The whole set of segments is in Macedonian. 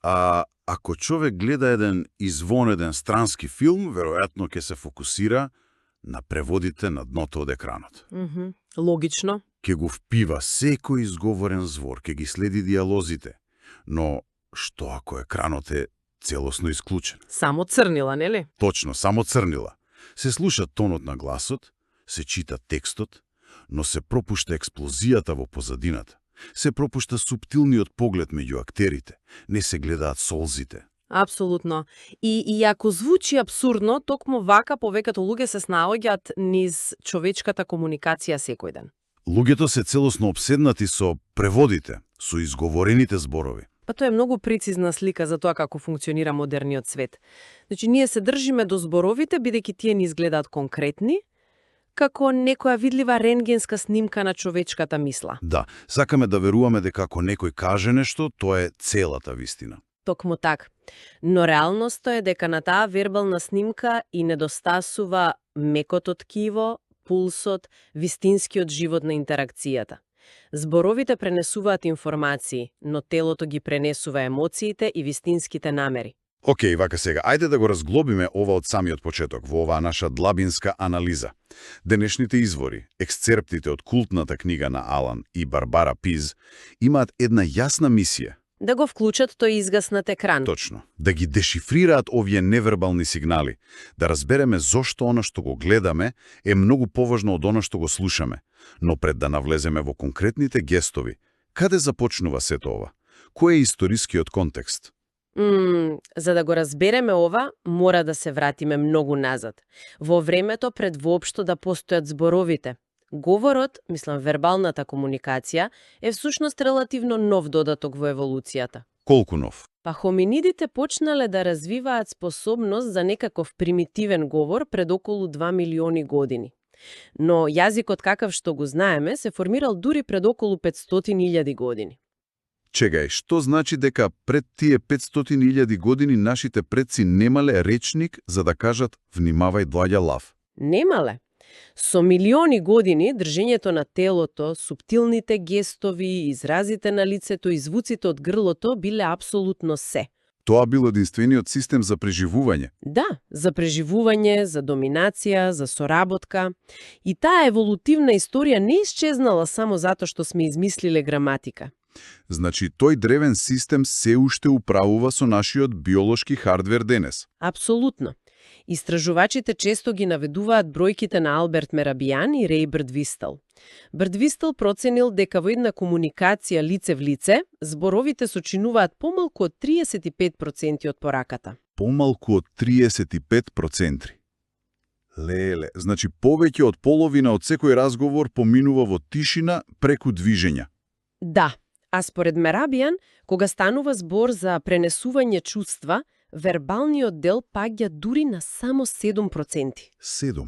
А ако човек гледа еден извонеден странски филм, веројатно ќе се фокусира на преводите на дното од екранот. Логично. Ке го впива секој изговорен збор, ке ги следи диалозите. Но што ако екранот е целосно исклучен? Само црнила, нели? Точно, само црнила. Се слуша тонот на гласот, се чита текстот, но се пропушта експлозијата во позадината. Се пропушта суптилниот поглед меѓу актерите. Не се гледаат солзите. Апсолутно. И ако звучи абсурдно, токму вака повеќето луѓе се снаоѓаат низ човечката комуникација секој ден. Луѓето се целосно обседнати со преводите, со изговорените зборови. Па тоа е многу прецизна слика за тоа како функционира модерниот свет. Значи, ние се држиме до зборовите, бидејќи тие ни изгледаат конкретни, како некоја видлива рентгенска снимка на човечката мисла. Да, сакаме да веруваме дека ако некој каже нешто, тоа е целата вистина. Токму так. Но реалноста е дека на таа вербална снимка и недостасува мекото ткиво, пулсот, вистинскиот живот на интеракцијата. Зборовите пренесуваат информации, но телото ги пренесува емоциите и вистинските намери. Океј, вака сега, ајде да го разглобиме ова од самиот почеток, во оваа наша длабинска анализа. Денешните извори, ексцерптите од култната книга на Алан и Барбара Пиз, имаат една јасна мисија. Да го вклучат тој изгаснат екран. Точно. Да ги дешифрираат овие невербални сигнали. Да разбереме зошто она што го гледаме е многу поважно од она што го слушаме. Но пред да навлеземе во конкретните гестови, каде започнува сето ова? Кој е историскиот контекст? За да го разбереме ова, мора да се вратиме многу назад. Во времето пред воопшто да постојат зборовите. Говорот, мислам вербалната комуникација, е всушност релативно нов додаток во еволуцијата. Колку нов? Па хоминидите почнале да развиваат способност за некаков примитивен говор пред околу 2 милиони години. Но јазикот какав што го знаеме се формирал дури пред околу 500.000 години. Чегај, што значи дека пред тие 500.000 години нашите предци немале речник за да кажат внимавај доаѓа лав? Немале. Со милиони години држењето на телото, суптилните гестови, изразите на лицето и звуците од грлото биле апсолутно се. Тоа бил единствениот систем за преживување. Да, за преживување, за доминација, за соработка. И таа еволутивна историја не исчезнала само затоа што сме измислиле граматика. Значи, тој древен систем се уште управува со нашиот биолошки хардвер денес. Апсолутно. Истражувачите често ги наведуваат бројките на Алберт Мерабијан и Реј Брдвистел. Брдвистел проценил дека во една комуникација лице в лице, зборовите сочинуваат помалку од 35% од пораката. Помалку од 35%. Леле, значи повеќе од половина од секој разговор поминува во тишина преку движења. Да, а според Мерабијан, кога станува збор за пренесување чувства, вербалниот дел паѓа дури на само 7%. 7.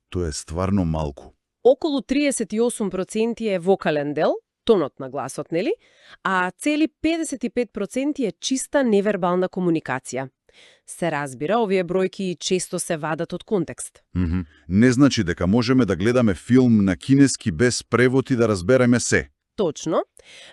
Тоа е стварно малку. Околу 38% е вокален дел, тонот на гласот, нели? А цели 55% е чиста невербална комуникација. Се разбира, овие бројки често се вадат од контекст. Не значи дека можеме да гледаме филм на кинески без превод и да разбереме се. Точно,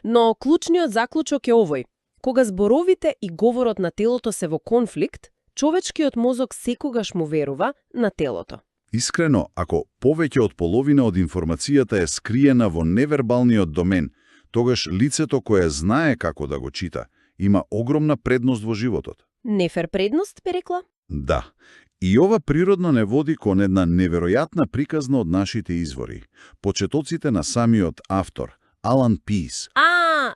но клучниот заклучок е овој. Кога зборовите и говорот на телото се во конфликт, човечкиот мозок секогаш му верува на телото. Искрено, ако повеќе од половина од информацијата е скриена во невербалниот домен, тогаш лицето кое знае како да го чита, има огромна предност во животот. Нефер предност, би рекла? Да. И ова природно не води кон една неверојатна приказна од нашите извори. Почетоците на самиот автор, Алан Пиз.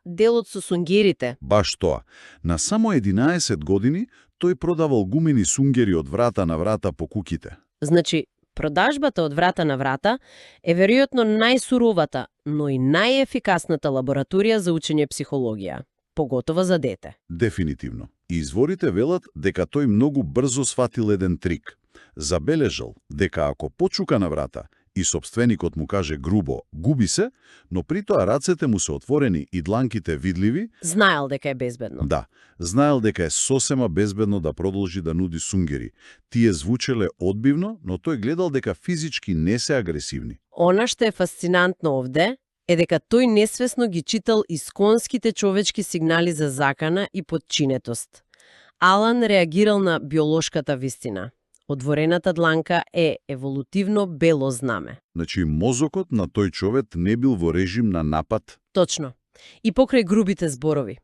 Делот со сунгерите. Баш тоа. На само 11 години тој продавал гумени сунгери од врата на врата по куќите. Значи, продажбата од врата на врата е веројатно најсуровата, но и најефикасната лабораторија за учење психологија, поготово за дете. Дефинитивно. Изворите велат дека тој многу брзо сватил еден трик. Забележал дека ако почука на врата и собственикот му каже грубо «губи се», но при тоа рацете му се отворени и дланките видливи, знаел дека е безбедно. Да, знаел дека е сосема безбедно да продолжи да нуди сунгери. Тие звучеле одбивно, но тој гледал дека физички не се агресивни. Она што е фасцинантно овде е дека тој несвесно ги читал исконските човечки сигнали за закана и подчинетост. Алан реагирал на биолошката вистина. Отворената дланка е еволутивно бело знаме. Значи, мозокот на тој човек не бил во режим на напад, Точно. И покрај грубите зборови.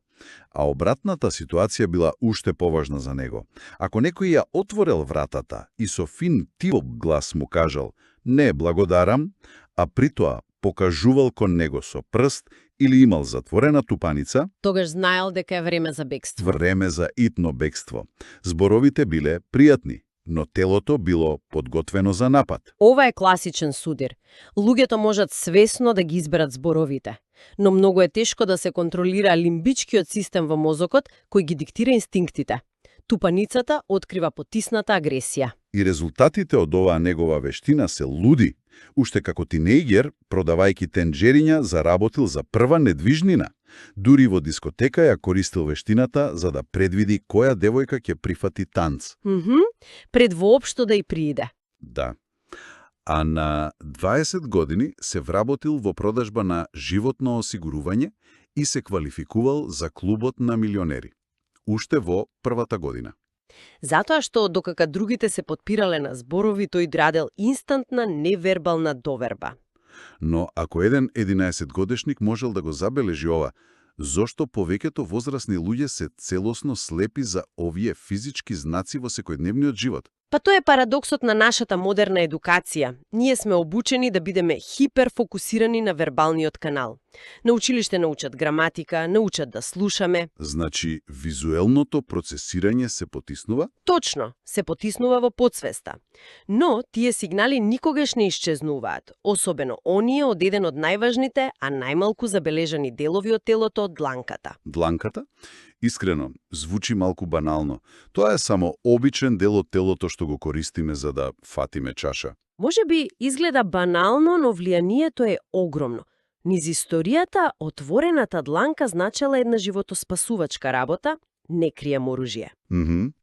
а обратната ситуација била уште поважна за него. Ако некој ја отворел вратата и со фин тивоп глас му кажал «Не, благодарам», а притоа покажувал кон него со прст или имал затворена тупаница, Тогаш знаел дека е време за бегство. време за итно бегство. Зборовите биле пријатни, но телото било подготвено за напад. Ова е класичен судир. Луѓето можат свесно да ги изберат зборовите, но многу е тешко да се контролира лимбичкиот систем во мозокот кој ги диктира инстинктите. Тупаницата открива потисната агресија. И резултатите од оваа негова вештина се луди. Уште како тинејгер, продавајќи тенџериња, заработил за прва недвижнина. Дури во дискотека ја користил вештината за да предвиди која девојка ќе прифати танц. Пред воопшто да и прииде. Да. А на 20 години се вработил во продажба на животно осигурување и се квалификувал за клубот на милионери. Уште во првата година. Затоа што докака другите се подпирале на зборови, тој драдел инстантна невербална доверба. Но ако еден 11-годишник можел да го забележи ова, зошто повеќето возрастни луѓе се целосно слепи за овие физички знаци во секојдневниот живот? Па тоа е парадоксот на нашата модерна едукација. Ние сме обучени да бидеме хиперфокусирани на вербалниот канал. На училиште научат граматика, научат да слушаме. Значи, визуелното процесирање се потиснува? Точно, се потиснува во подсвеста. Но тие сигнали никогаш не исчезнуваат, особено оние од еден од најважните, а најмалку забележани делови од телото, дланката. Дланката? Искрено, звучи малку банално. Тоа е само обичен дел од телото што го користиме за да фатиме чаша. Може би изгледа банално, но влијанието е огромно. Низ историјата, отворената дланка значела една животоспасувачка работа, не крием оружје.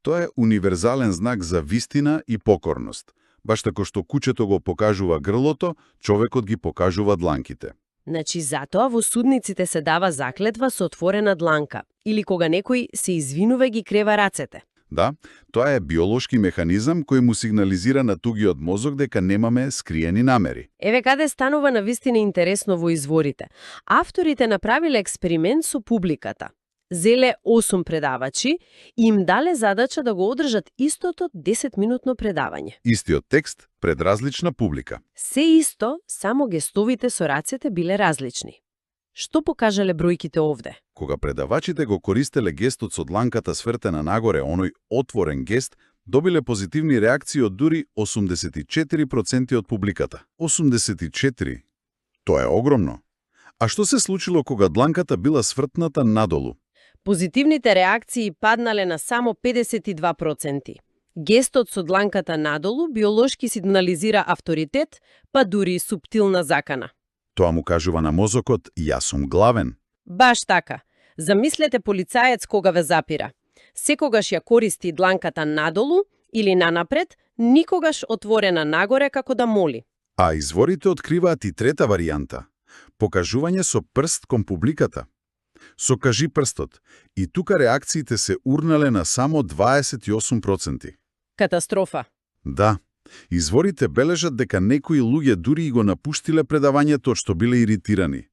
Тоа е универзален знак за вистина и покорност. Баш тако што кучето го покажува грлото, човекот ги покажува дланките. Значи, затоа во судниците се дава заклетва со отворена дланка, или кога некој се извинува ги крева рацете. Да, тоа е биолошки механизам кој му сигнализира на тугиот мозок дека немаме скриени намери. Еве каде станува навистина интересно во изворите. Авторите направиле експеримент со публиката. Зеле 8 предавачи и им дале задача да го одржат истото 10-минутно предавање. Истиот текст пред различна публика. Се исто, само гестовите со рацете биле различни. Што покажале бројките овде? Кога предавачите го користеле гестот со дланката свртена нагоре, оној отворен гест, добиле позитивни реакции од дури 84% од публиката. 84%? Тоа е огромно. А што се случило кога дланката била свртната надолу? Позитивните реакции паднале на само 52%. Гестот со дланката надолу биолошки сигнализира авторитет, па дури суптилна закана. Тоа му кажува на мозокот, јас сум главен. Баш така. Замислете полицаец кога ве запира. Секогаш ја користи дланката надолу или нанапред, никогаш отворена нагоре како да моли. А изворите откриваат и трета варијанта. Покажување со прст кон публиката. Со кажи прстот. И тука реакциите се урнале на само 28%. Катастрофа. Да. Изворите бележат дека некои луѓе дури и го напуштиле предавањето што биле иритирани.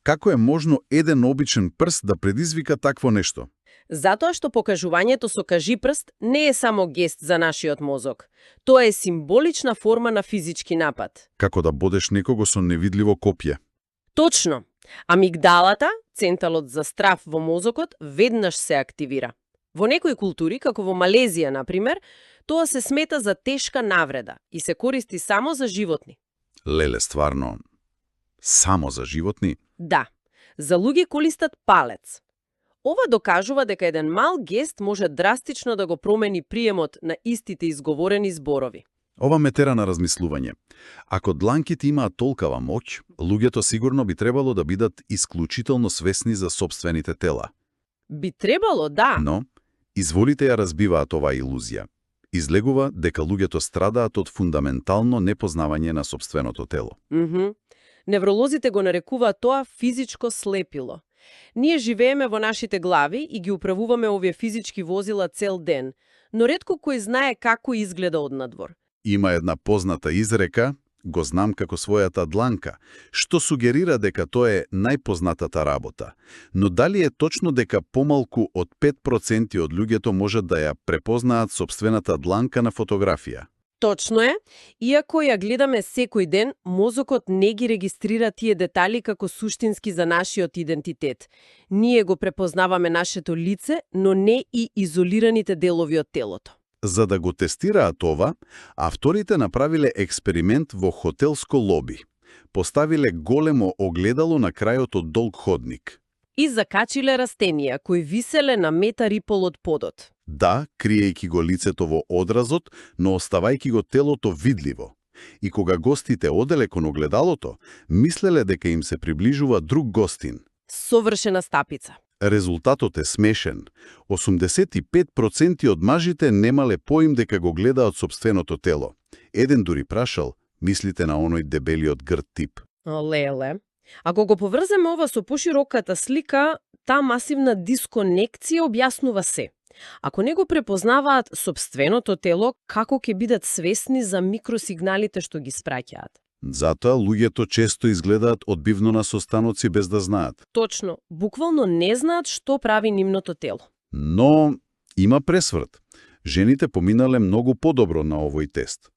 Како е можно еден обичен прст да предизвика такво нешто? Затоа што покажувањето со кажи прст не е само гест за нашиот мозок. Тоа е символична форма на физички напад. Како да бодеш некого со невидливо копје. Точно. Амигдалата, центалот за страв во мозокот, веднаш се активира. Во некои култури, како во Малезија, например, тоа се смета за тешка навреда и се користи само за животни. Леле, стварно, само за животни? Да, за луѓе користат палец. Ова докажува дека еден мал гест може драстично да го промени приемот на истите изговорени зборови. Ова ме тера на размислување. Ако дланките имаат толкава моќ, луѓето сигурно би требало да бидат исклучително свесни за сопствените тела. Би требало, да. Но, изволите ја разбиваат оваа илузија. Излегува дека луѓето страдаат од фундаментално непознавање на сопственото тело. Невролозите го нарекуваат тоа физичко слепило. Ние живееме во нашите глави и ги управуваме овие физички возила цел ден, но ретко кој знае како изгледа однадвор. Има една позната изрека, го знам како својата дланка, што сугерира дека тоа е најпознатата работа. Но дали е точно дека помалку од 5% од луѓето можат да ја препознаат сопствената дланка на фотографија? Точно е, иако ја гледаме секој ден, мозокот не ги регистрира тие детали како суштински за нашиот идентитет. Ние го препознаваме нашето лице, но не и изолираните делови од телото. За да го тестираат ова, авторите направиле експеримент во хотелско лоби. Поставиле големо огледало на крајот од долг ходник. И закачиле растенија кои виселе на метар и пол од подот. Да, криејќи го лицето во одразот, но оставајќи го телото видливо. И кога гостите оделе кон огледалото, мислеле дека им се приближува друг гостин. Совршена стапица. Резултатот е смешен. 85% од мажите немале поим дека го гледаат сопственото тело. Еден дури прашал, мислите на оној дебелиот грд тип. Леле. Ако го поврземе ова со пошироката слика, таа масивна дисконекција објаснува се. Ако не го препознаваат сопственото тело, како ќе бидат свесни за микросигналите што ги спраќаат? Затоа луѓето често изгледаат одбивно на состаноци без да знаат. Точно, буквално не знаат што прави нивното тело. Но има пресврт. Жените поминале многу подобро на овој тест.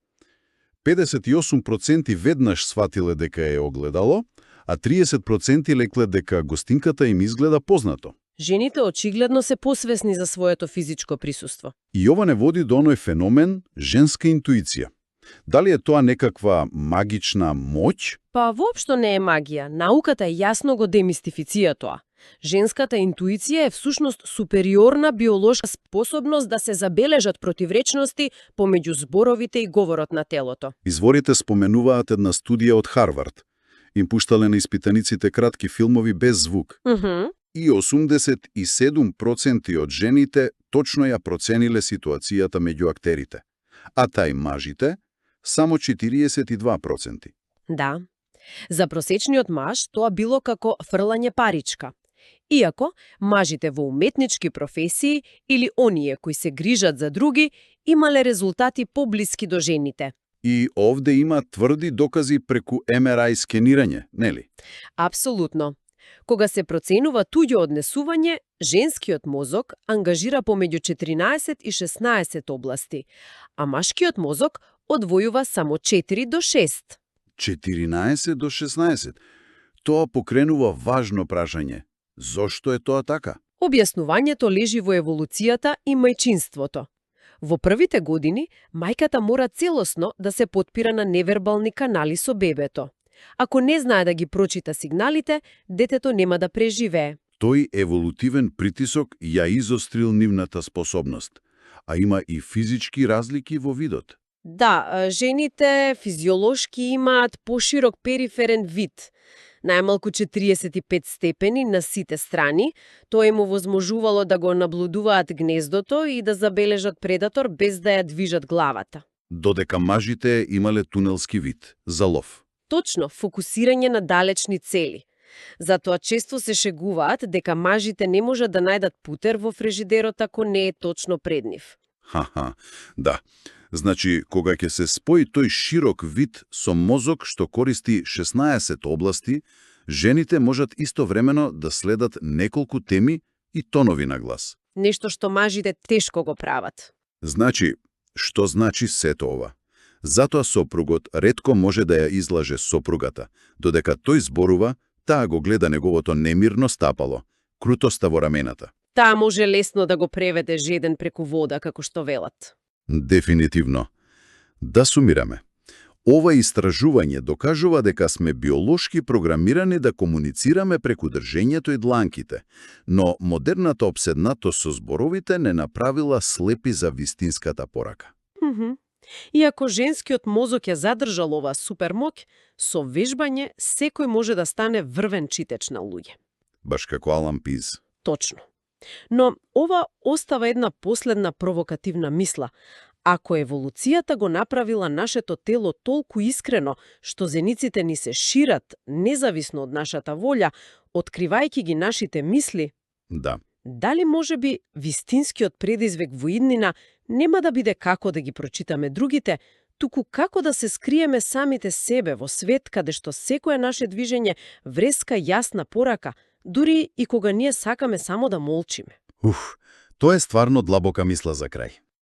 58% веднаш сватиле дека е огледало, а 30% лекле дека гостинката им изгледа познато. Жените очигледно се посвесни за своето физичко присуство. И ова не води до оној феномен женска интуиција. Дали е тоа некаква магична моќ? Па воопшто не е магија. Науката јасно го демистифицира тоа. Женската интуиција е всушност супериорна биолошка способност да се забележат противречности помеѓу зборовите и говорот на телото. Изворите споменуваат една студија од Харвард. Им пуштале на испитаниците кратки филмови без звук. И 87% од жените точно ја процениле ситуацијата меѓу актерите. А тај мажите само 42%. Да. За просечниот маж тоа било како фрлање паричка. Иако, мажите во уметнички професии или оние кои се грижат за други, имале резултати поблиски до жените. И овде има тврди докази преку МРИ скенирање, нели? Апсолутно. Кога се проценува туѓо однесување, женскиот мозок ангажира помеѓу 14 и 16 области, а машкиот мозок одвојува само 4 до 6. 14 до 16. Тоа покренува важно прашање. Зошто е тоа така? Објаснувањето лежи во еволуцијата и мајчинството. Во првите години, мајката мора целосно да се потпира на невербални канали со бебето. Ако не знае да ги прочита сигналите, детето нема да преживее. Тој еволутивен притисок ја изострил нивната способност, а има и физички разлики во видот. Да, жените физиолошки имаат поширок периферен вид, најмалку 45 степени на сите страни. Тоа им овозможувало да го наблудуваат гнездото и да забележат предатор без да ја движат главата. Додека мажите имале тунелски вид, за лов. Точно, фокусирање на далечни цели. Затоа често се шегуваат дека мажите не можат да најдат путер во фрижидерот ако не е точно пред нив. Да. Значи, кога ќе се спои тој широк вид со мозок што користи 16 области, жените можат истовремено да следат неколку теми и тонови на глас. Нешто што мажите тешко го прават. Значи, што значи сето ова? Затоа сопругот ретко може да ја излаже сопругата, додека тој зборува, таа го гледа неговото немирно стапало, крутоста во рамената. Таа може лесно да го преведе жеден преку вода, како што велат. Дефинитивно. Да сумираме. Ова истражување докажува дека сме биолошки програмирани да комуницираме преку држењето и дланките, но модерната обседнатост со зборовите не направила слепи за вистинската порака. Иако женскиот мозок ја задржал оваа супермоќ, со вежбање секој може да стане врвен читач на луѓе. Баш како Алан Пиз. Точно. Но ова остава една последна провокативна мисла. Ако еволуцијата го направила нашето тело толку искрено, што зениците ни се шират независно од нашата волја, откривајќи ги нашите мисли, Да. дали можеби вистинскиот предизвик во иднина нема да биде како да ги прочитаме другите, туку како да се скриеме самите себе во свет каде што секое наше движење вреска јасна порака, дури и кога ние сакаме само да молчиме. Тоа е стварно длабока мисла за крај.